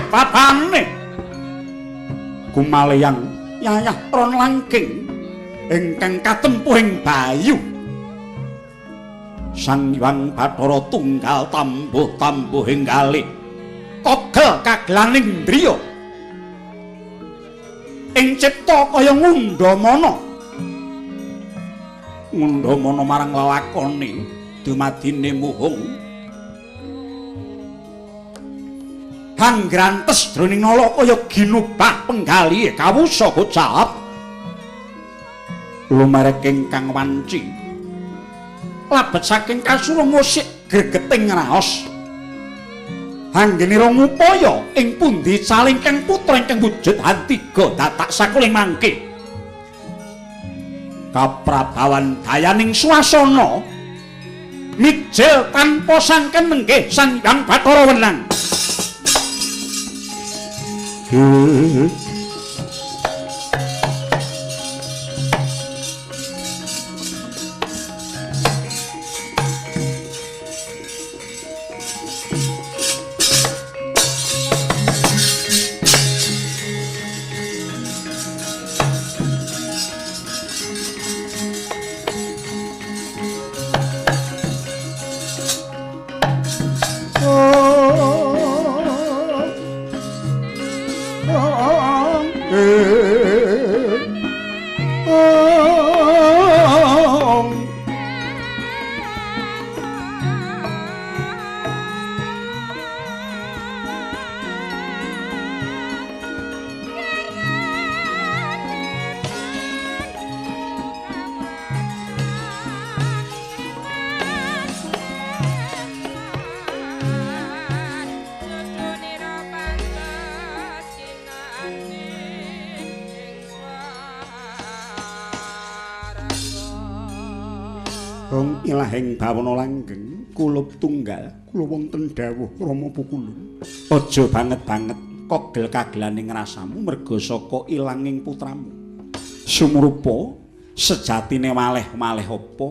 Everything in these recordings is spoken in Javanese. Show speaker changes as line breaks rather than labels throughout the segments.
papane kumaleyang yayah ron langking ingkang katempuh ing bayu. Sang Hyang Bathara tunggal tambuh-tambuh ing galih kogel kagelaning driya ing cipta kaya ngundhamana ngundhamana marang lelakone dumadine muhung hanggrantes jroning nala kaya ginubah penggalihe kawusa gocap lumerek ingkang wanci labet saking kasura ngusik gregeting raos anggenira ngupaya ing pundi calingkang putra ingkang wujud hantiga datak sakuling mangke kaprabawan dayaning swasana mijil tanpa sangken menggih Sang Hyang Bathara Wenang. Ilahing bawana langgeng kulup tunggal kula wonten dawuh Rama Pukulun. Aja banget-banget kogel kagelaning rasamu merga saka ilanging putramu. Sumrupa sejatine waleh-waleh apa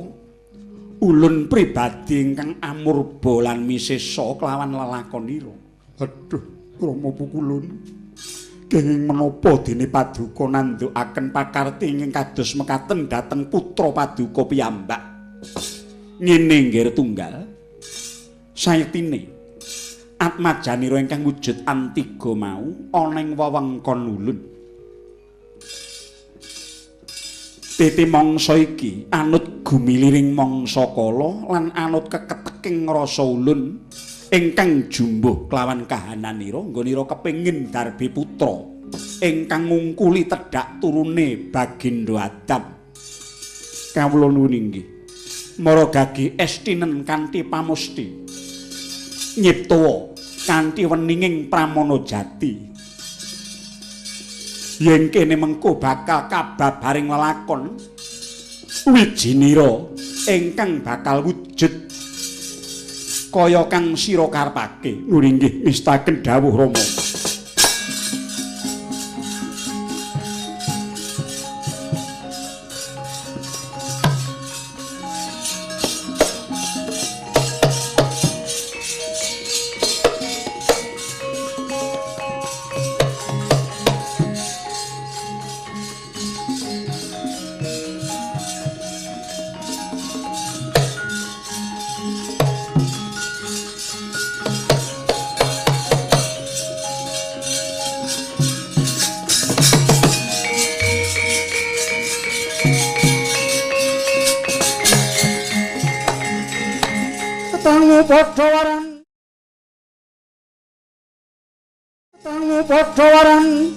ulun pribadi ingkang amurba lan misesa kelawan lelakonira. Aduh Rama Pukulun, kenging menapa dene paduka nandhukaken pakarti ingkang kados mekaten dhateng putra paduka piyambak. Ngene nggih tunggal sayektine atmajanira ingkang wujud antiga mau ana ing wewengkon ulun. Titi mangsa iki anut gumiliring mangsa kala lan anut keketeking rasa ulun ingkang jumbuh kelawan kahananira nggonira kepengin darbi putra ingkang ngungkuli tedhak turune Bagindo Adam. Kawula nuwun inggih mara gagi estinen kanthi pamusti nyiptawa kanthi weninging pramana jati yen kene mengko bakal kababaring lelakon wijinira ingkang bakal wujud kaya kang sira karepake. Nuwun inggih mistaken dawuh Rama. Padha waran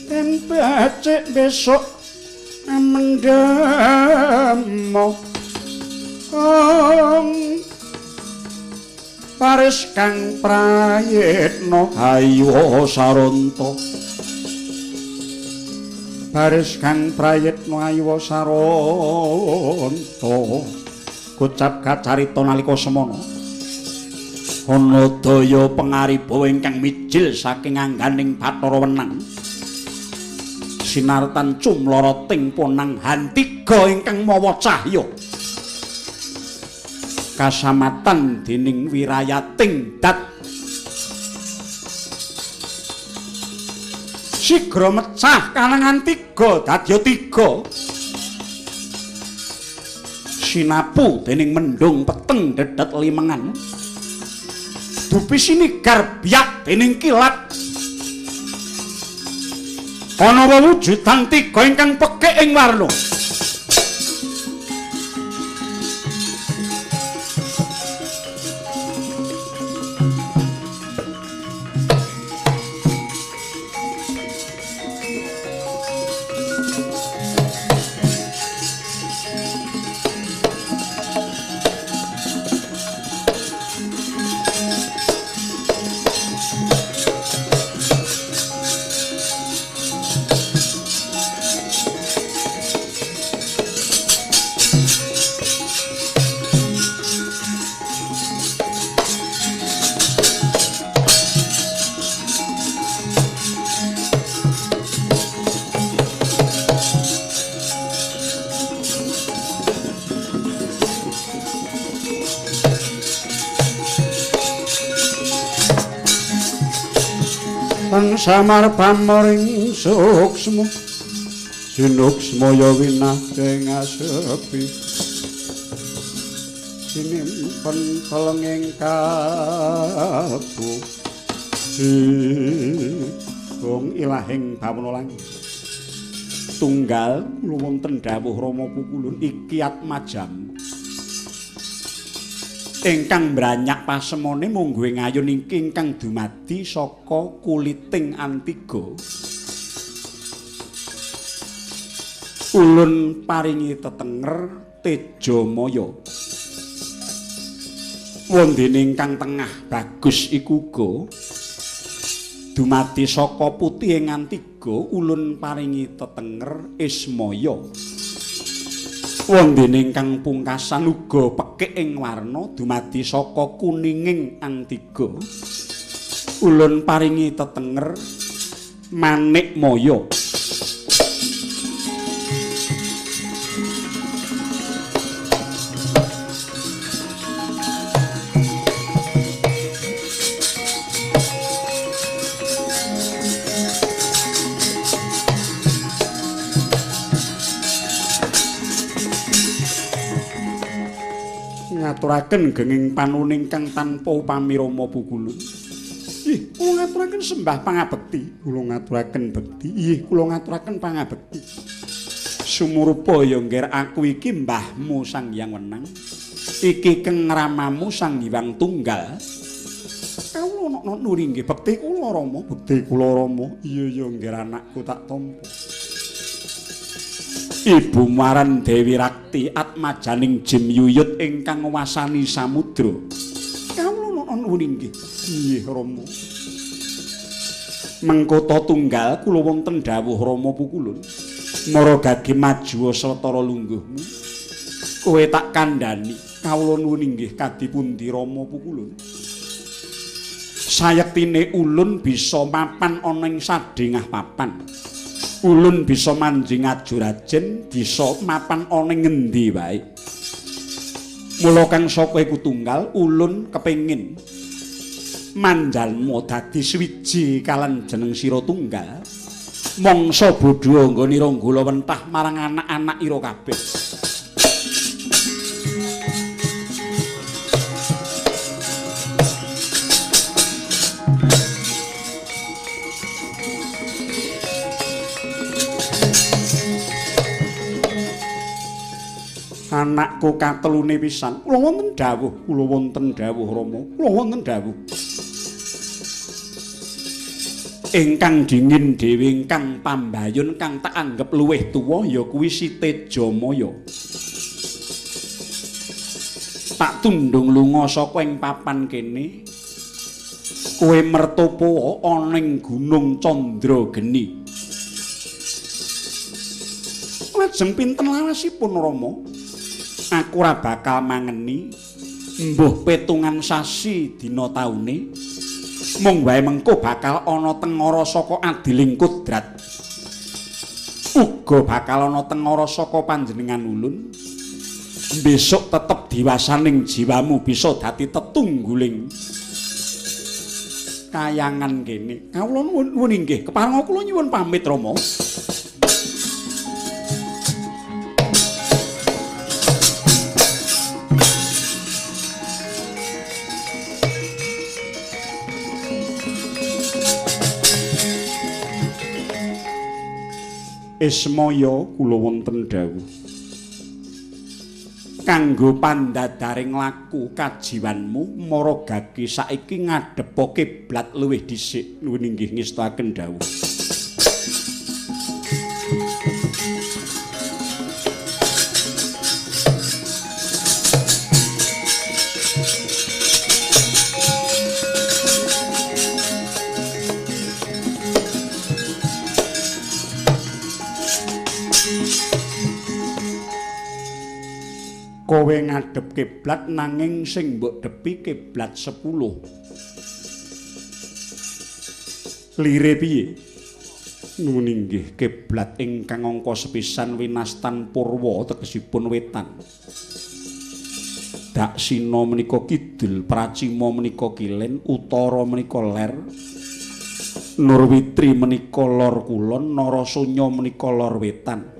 ten becik besok mendemo paris kang prayitna ayu saranta baris kang prayitna ayu saranta gocap kacarita nalika semana ana daya pengaribawa ingkang mijil saking angganing Bathara Wenang sinartan cumloroting ponang hantiga ingkang mawa cahya kasamatan dening wirayating dat Sigra mecah kalangan tiga dadya tiga. Sinapu dening mendung peteng dedet limengan. Dupi sinigar biak dening kilat. Ana wewujudan tiga ingkang pekik ing warna. Samar pamoring suksma sinuksmaya winateng asepi sinimpen kelenging kalbu wong ilahing bawana langit tunggal kula wonten dawuh Rama Pukulun iki atmajam ingkang mbranyak pasemone mungguhe ngayun iki ingkang dumadi saka kuliting antiga. Ulun paringi tetenger Tejamaya. Wondene ingkang tengah bagus iku uga dumadi saka putihing antiga. Ulun paringi tetenger Ismaya. Wondene ingkang pungkasan uga pekik ing warna dumadi saka kuninging antiga. Ulun paringi tetenger Manikmaya. Ngaturaken genging panuning kang tanpa upami Rama Pukulun. Ih, kula ngaturaken sembah pangabekti, kula ngaturaken bekti. Ih, kula ngaturaken pangabekti. Sumurupa ya ngger aku iki mbahmu Sang Hyang Wenang. Iki keng ramamu Sang Hyang Tunggal. Kawula ana nuri nggih bekti kula Rama, bekti kula Rama. Iya ya ngger anakku tak tampa. Ibu maran Dewi Rakti atmajaning Jim Yuyut ingkang nguwasani samudra. Kawula nuwun inggih. Nggih Rama. Mengkota tunggal kula wonten dawuh Rama Pukulun. Mara gage majuwa sawetara lungguhmu. Kowe tak kandhani. Kawula nuwun inggih kadhi pundi Rama Pukulun. Sayektine ulun bisa mapan ana ing sadhengah papan. Ulun bisa manjing ajurajen, bisa mapan ana ngendi wae. Mula kang saka iku tunggal, ulun kepengin manjalma dadi swiji kalan jeneng sira tunggal. Mangsa bodho anggonira nggula wentah marang anak-anak ira kabeh. Anakku katelune pisan. Kula wonten dawuh, kula wonten dawuh Rama, kula wonten dawuh. Ingkang dingin dhewe ingkang pambayun kang tak anggep luwih tuwa ya kuwi Si Tejamaya. Tak tundung lunga saka ing papan kene. Kowe mertopo ana ing Gunung Candrageni. Lajeng pinten lawasipun Rama? Aku ora bakal mangeni mbuh petungan sasi dina taune. Mung wae mengko bakal ana tengara saka adiling kudrat. Uga bakal ana tengara saka panjenengan ulun. Besok tetep diwasaning jiwamu bisa dadi tetungguling Kayangan kene. Kawula nuwun inggih. Keparenga kula nyuwun pamit Rama. Ismaya kula wonten dawuh. Kanggo pandadaring laku kajiwanmu Maragagi saiki ngadhepa kiblat luwih dhisik. Nuwun inggih ngestakaken dawuh. Kowe ngadhep kiblat nanging sing mbok depi kiblat 10. Lire piye? Nuwun inggih, kiblat ingkang angka sepisan winastan purwa tegesipun wetan. Daksina menika kidul, pracima menika kilen, utara menika ler, Nurwitri menika lor kulon, Narasanya menika lor wetan.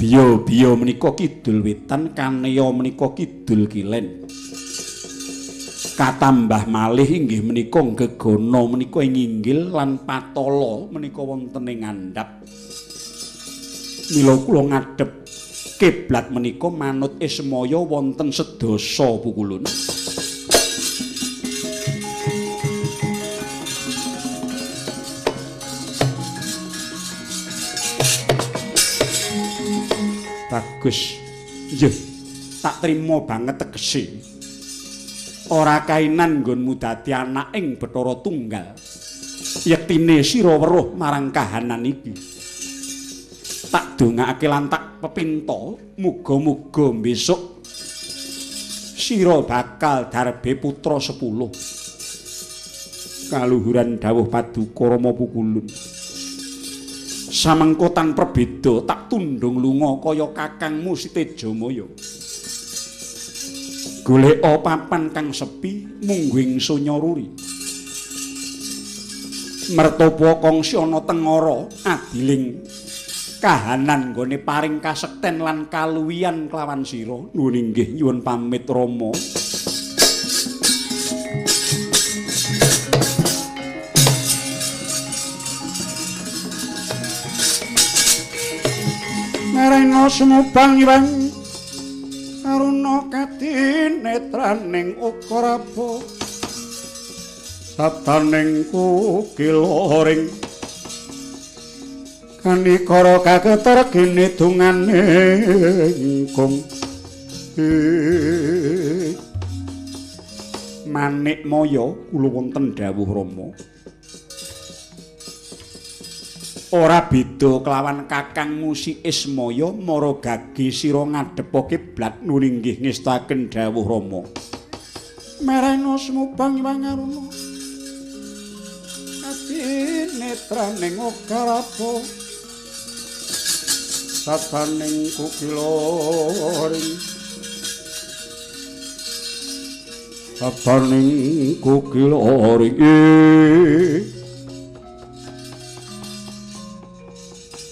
Biya-biya menika kidul wetan, kaneya menika kidul kilen. Katambah malih inggih menika gegana menika ing inggil lan patala menika wonten ing ngandhap. Mila kula ngadhep kiblat menika manut Ismaya wonten sedasa pukulun. Bagus. Nggih, tak trima banget tegese. Ora kainan nggonmu dadi anaking Bathara Tunggal. Yektine sira weruh marang kahanan iki. Tak dongakake lan tak pepinta, muga-muga besok sira bakal darbe putra 10. Kaluhuran dawuh paduka Rama Pukulun. Samengko tan perbeda tak tundhung lunga kaya kakangmu Si Tejamaya. Goleka papan kang sepi mungguing sonya ruri. Mertopo kongsi ana tengara adiling kahanan nggone paring kasekten lan kaluwihan kelawan sira. Nuwun inggih nyuwun pamit Rama. Ngarena sumubang iwang aruna kadinetraning ukaraba sabdaning kukiloring kanikara kaketer gene dungane kung Manik Maya kula wonten dawuh Rama. Ora beda kelawan kakangmu Si Ismaya, Maragagi sira ngadhepa kiblat. Nuwun inggih ngestaken dawuh Rama. Merena sumubang iwang aruna adinetraning ukaraba sabaning kukiloring sabaning kukiloring.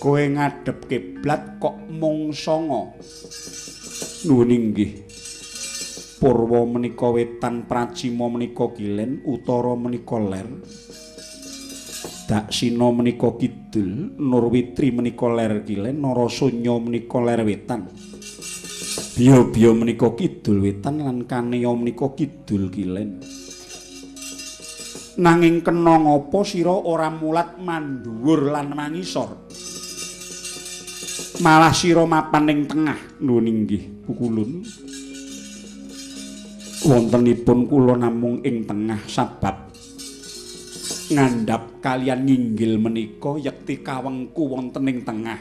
Kowe ngadhep kiblat kok mung sanga. Nuwun inggih. Purwa menika wetan, pracima menika kilen, utara menika ler, daksina menika kidul, Nurwitri menika ler kilen, Narasanya menika ler wetan. Biya-biya menika kidul wetan lan kaneya menika kidul kilen. Nanging kena ngapa sira ora mulat mandhuwur lan mangisor? Malah sira mapan ing tengah. Nuwun inggih Pukulun. Wontenipun kula namung ing tengah sabab ngandhap kalian nginggil menika yekti kawengku wonten ing tengah.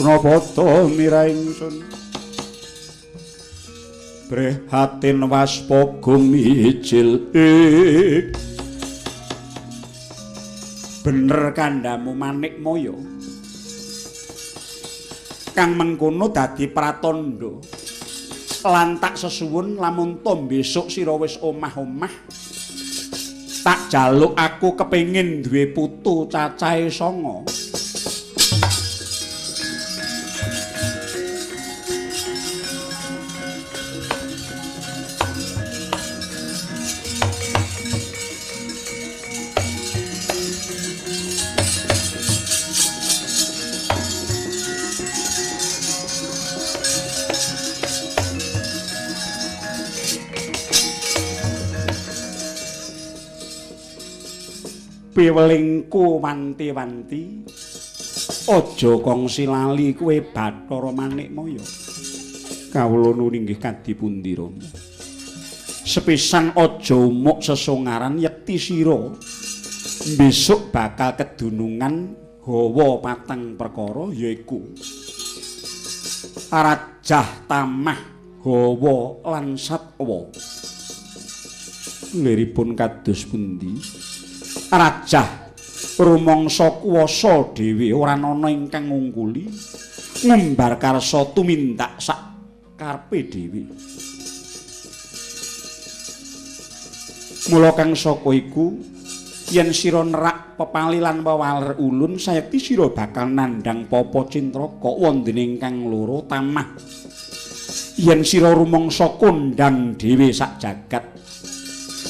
Punapa mira ingsun prihatin waspa gumijil. Bener kandhamu Manikmaya. Kang mengkono dadi pratandha. Lan tak sesuwun lamun to besok sira wis omah-omah. Tak jaluk aku kepengin duwe putu cacahe 9. Piwelingku wanti-wanti aja kongsi lali kowe Bathara Manikmaya. Kawula nuwun inggih kadhi pundi Rama. Sepisan aja umuk sesongaran yekti sira besok bakal kedunungan hawa patang perkara yaiku rajah tamah hawa lan satwa. Liripun kados pundi? Rajah rumangsa kuwasa dhewe ora ana ingkang ngungkuli, ngumbar karsa tumindak sak karepe dhewe. Mula kang saka iku yen sira nerak pepali lan wewaler ulun sayekti sira bakal nandhang papa cintraka wondene ingkang loro tamah. Yen sira rumangsa kondhang dhewe sak jagat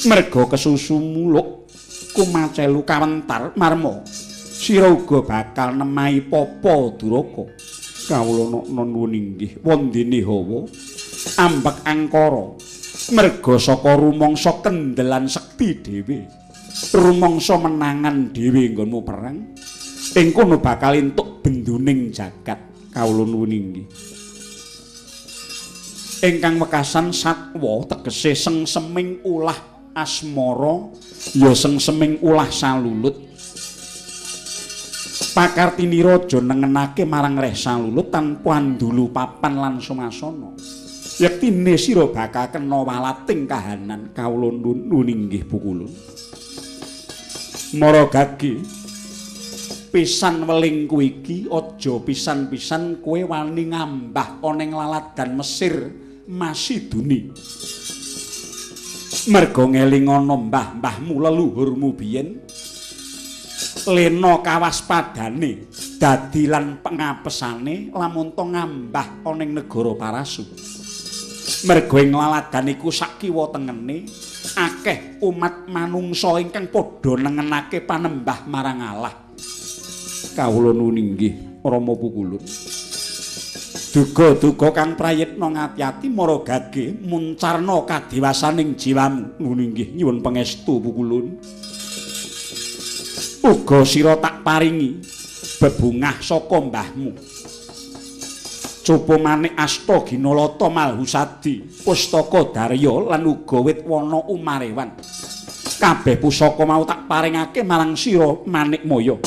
merga kesusu muluk kumacelu kawentar marma sira uga bakal nemahi papa duraka. Kawula nuwun inggih wondene hawa ambek angkara merga saka rumangsa kendelan sekti dhewe, rumangsa menangan dhewe nggonmu perang ing kono bakal entuk benduning jagat. Kawula nuwun inggih ingkang wekasan satwa tegese sengseming ulah asmara ya sengseming ulah salulut. Pakartini raja nengenake marang reh salulut tanpa andulu papan lan sumasana. Yektine sira bakal kena walating kahanan. Kawula nuwun inggih Pukulun. Mara gage pisan welingku iki aja pisan-pisan kowe wani ngambah ana ing laladan Mesir Masiduni. Merga ngeling ana mbah-mbahmu leluhurmu biyen lena kawaspadane dadi lan pengapesane lamun to ngambah ana ing negara Parasu. Merga ing laladan iku sak kiwa tengene akeh umat manungsa ingkang padha nengenake panembah marang Allah. Kawula nuwun inggih Rama Pukulun. Duga-duga kang prayitna ngati-ati mara gage muncarna kadewasaning jiwamu. Nuwun inggih nyuwun pangestu Pukulun. Uga sira tak paringi bebungah saka mbahmu. Copo manik asta ginalata malhusadi, pustaka darya lan uga wit wana umarewan. Kabeh pusaka mau tak paringake marang sira Manikmaya.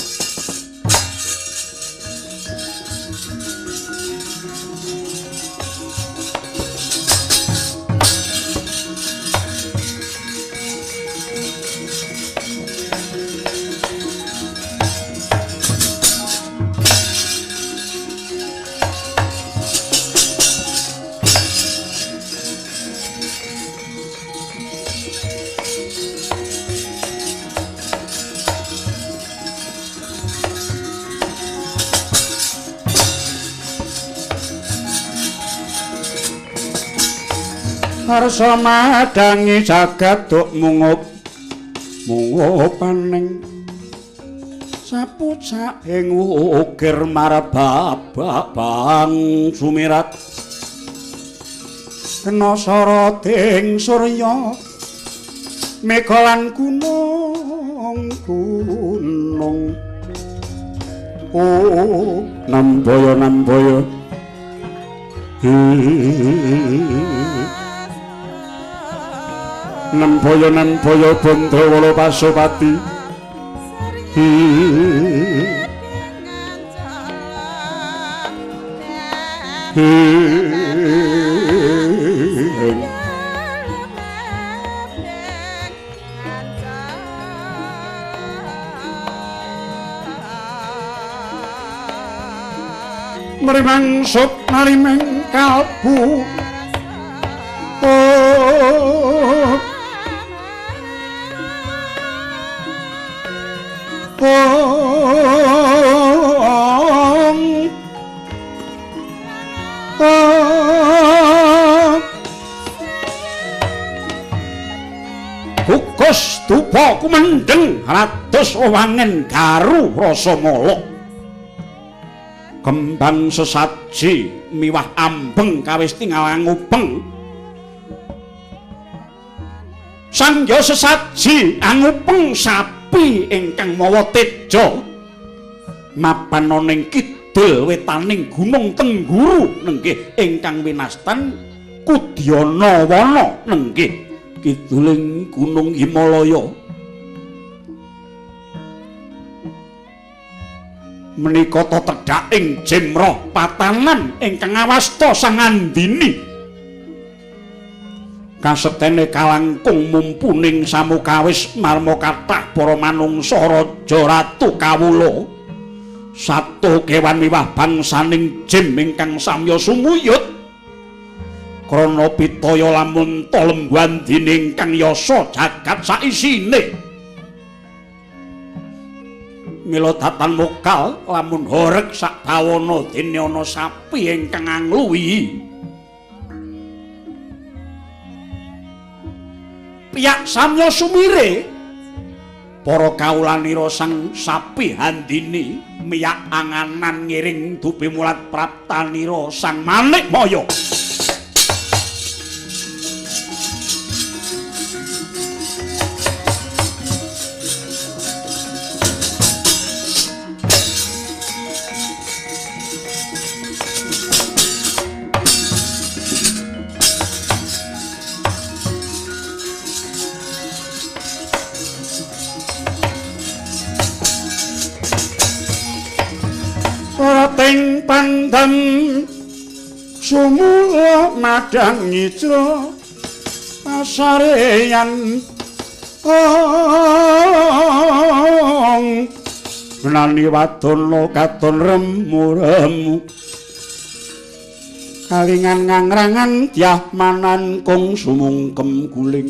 Harsa madangi jagat duk mungup mungupaning sapucak ing ukir marbabak bang sumirat kena soroting surya mega lan gunung gunung. Oh nambaya nambaya nambaya nambaya Bantawala Pasopati. Mrimangsup nariming kalbu. Gugus dupa kumendheng rados wewangen garu rasa mala. Kembang sesaji miwah ambeng kawis tingal angubeng. Sangya sesaji angupeng sapi ingkang mawa teja mapan ana ing kidul wetaning Gunung Tengguru nenggih ingkang winastan Kudyana Wana nenggih kiduling Gunung Himalaya. Menika ta tedhak ing jemroh patanan ingkang awasta Sang Andini. Kasetene kalangkung mumpuning samukawis marma kathah para manungsa raja ratu kawula sato kewan miwah bangsaning jim ingkang samya sumuyut krana pitaya lamun ta lembu andine ingkang yasa jagat saisine. Mila datan mokal lamun horeg sak bawana dene ana sapi ingkang angluwi. Piyak samya sumire para kawulanira sang sapi handini miyak anganan ngiring dupi mulat praptanira sang Manikmaya. Pandam sumula madang nyitra pasareyan ong menani wadana katon remu-remu kalingan ngangrangan dyah manan kung sumungkem guling.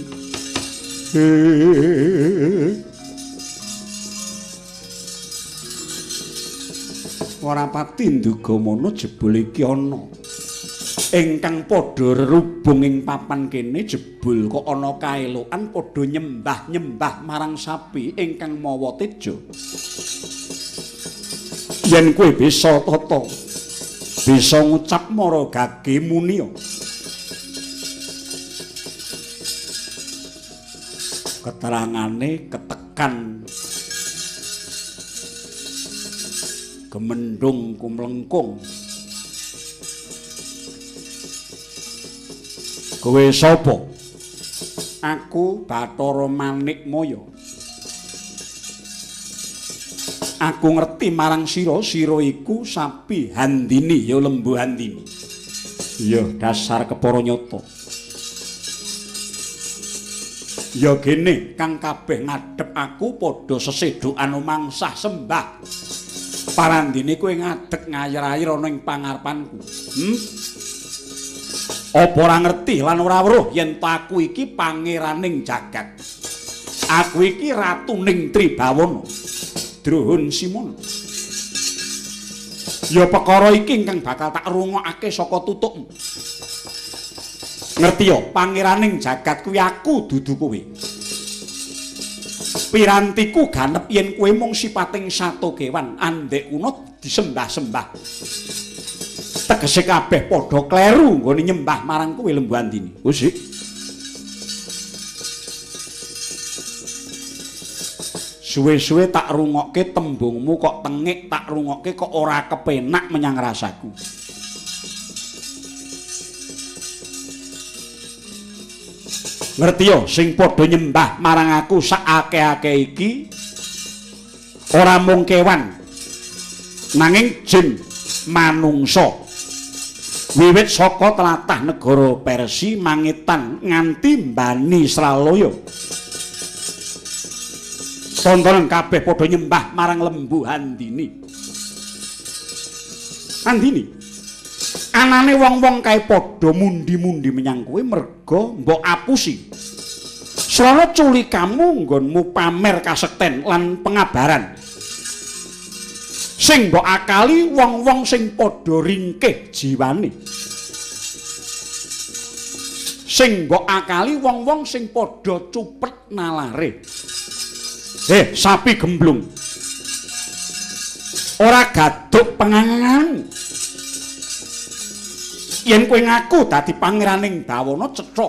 Ora pati nduga mono jebul iki ana ingkang padha rerubung ing papan kene jebul kok ana kaelokan padha nyembah-nyembah marang sapi ingkang mawa teja. Yen kowe bisa tata bisa ngucap mara gage muniya. Keterangane ketekan gemendung kumlengkung. Kowe sapa? Aku Bathara Manikmaya. Aku ngerti marang sira, sira iku sapi handini ya lembu handini. Ya dasar kepara nyata. Ya gene kang kabeh ngadhep aku padha sesedokan mangsah sembah. Parandene kowe ngadeg ngayer-ayer ana ing pangarepanku. Apa ora ngerti lan ora weruh yen aku iki pangeraning jagat. Aku iki ratuning Tribawana. Druhun Simono. Ya perkara iki ingkang bakal tak rungokake saka tutukmu. Ngerti ya, pangeraning jagat kuwi aku dudu kowe. Pirantiku ganep yen kowe mung sipating sato kewan andhek kuna disembah-sembah. Tegese kabeh padha kleru nggone nyembah marang kowe Lembu Andini. Usik. Suwe-suwe tak rungokke tembungmu kok tengik, tak rungokke kok ora kepenak menyang rasaku. Ngerti ya sing padha nyembah marang aku sak akeh-akeh iki ora mung kewan nanging jin manungsa. Wiwit saka tlatah negara Persi mangetan nganti mbani Sralaya. Tontonan kabeh padha nyembah marang Lembu Handini. Andini. Anane wong-wong kae padha mundi-mundi menyang kowe merga mbok apusi. Srana culikamu nggonmu pamer kasekten lan pengabaran. Sing mbok akali wong-wong sing padha ringkih jiwane. Sing mbok akali wong-wong sing padha cupet nalare. Sapi gemblung. Ora gaduk pengangan. Yen kowe ngaku dadi pangeraning Bawana cetha.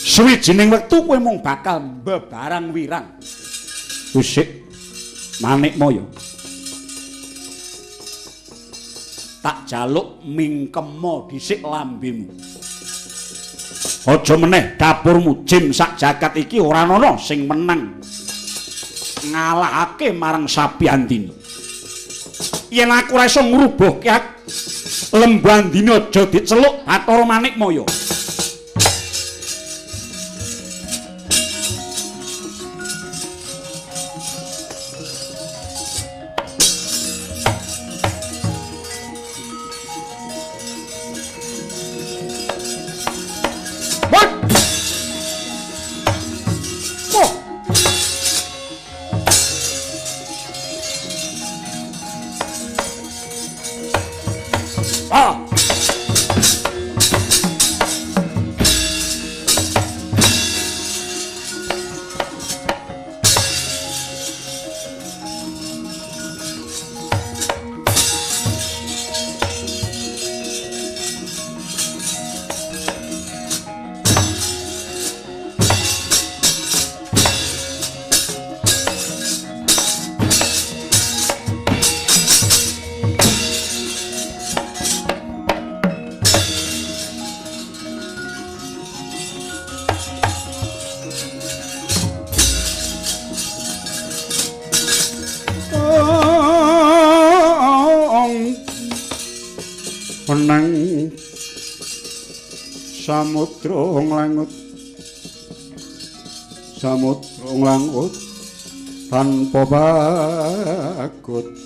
Suwijining wektu kowe mung bakal mbebarang wirang. Usik Manikmaya. Tak jaluk mingkema dhisik lambemu. Aja meneh dapurmu jim sak jagat iki ora ana sing menang ngalahake marang Sapi Andini. Yen aku ora iso ngrubuhke Lembu Andini aja diceluk Bathara Manikmaya.
Menang samudra nglangut, samudra nglangut tanpa bagoting.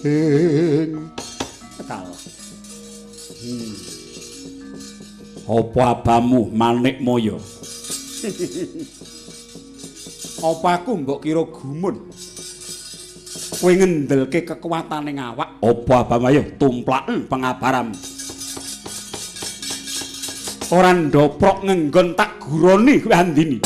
Kalah. Apa abamu Manikmaya? Apa aku mbok kira gumun? Kowe ngendelke kekuatane awak. Apa abamu ayo tumplaken pengabaram. Ora ndoprok ngenggon tak guroni kowe Andini.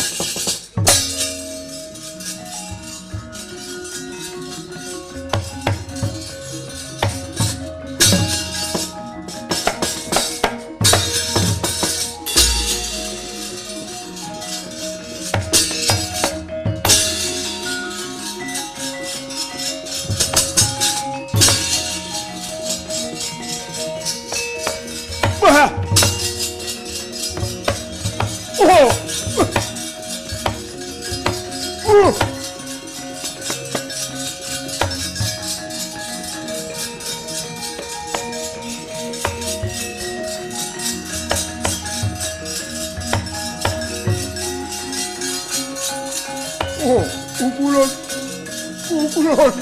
Wah. Oh.
Oh, pukulan. Pukulan.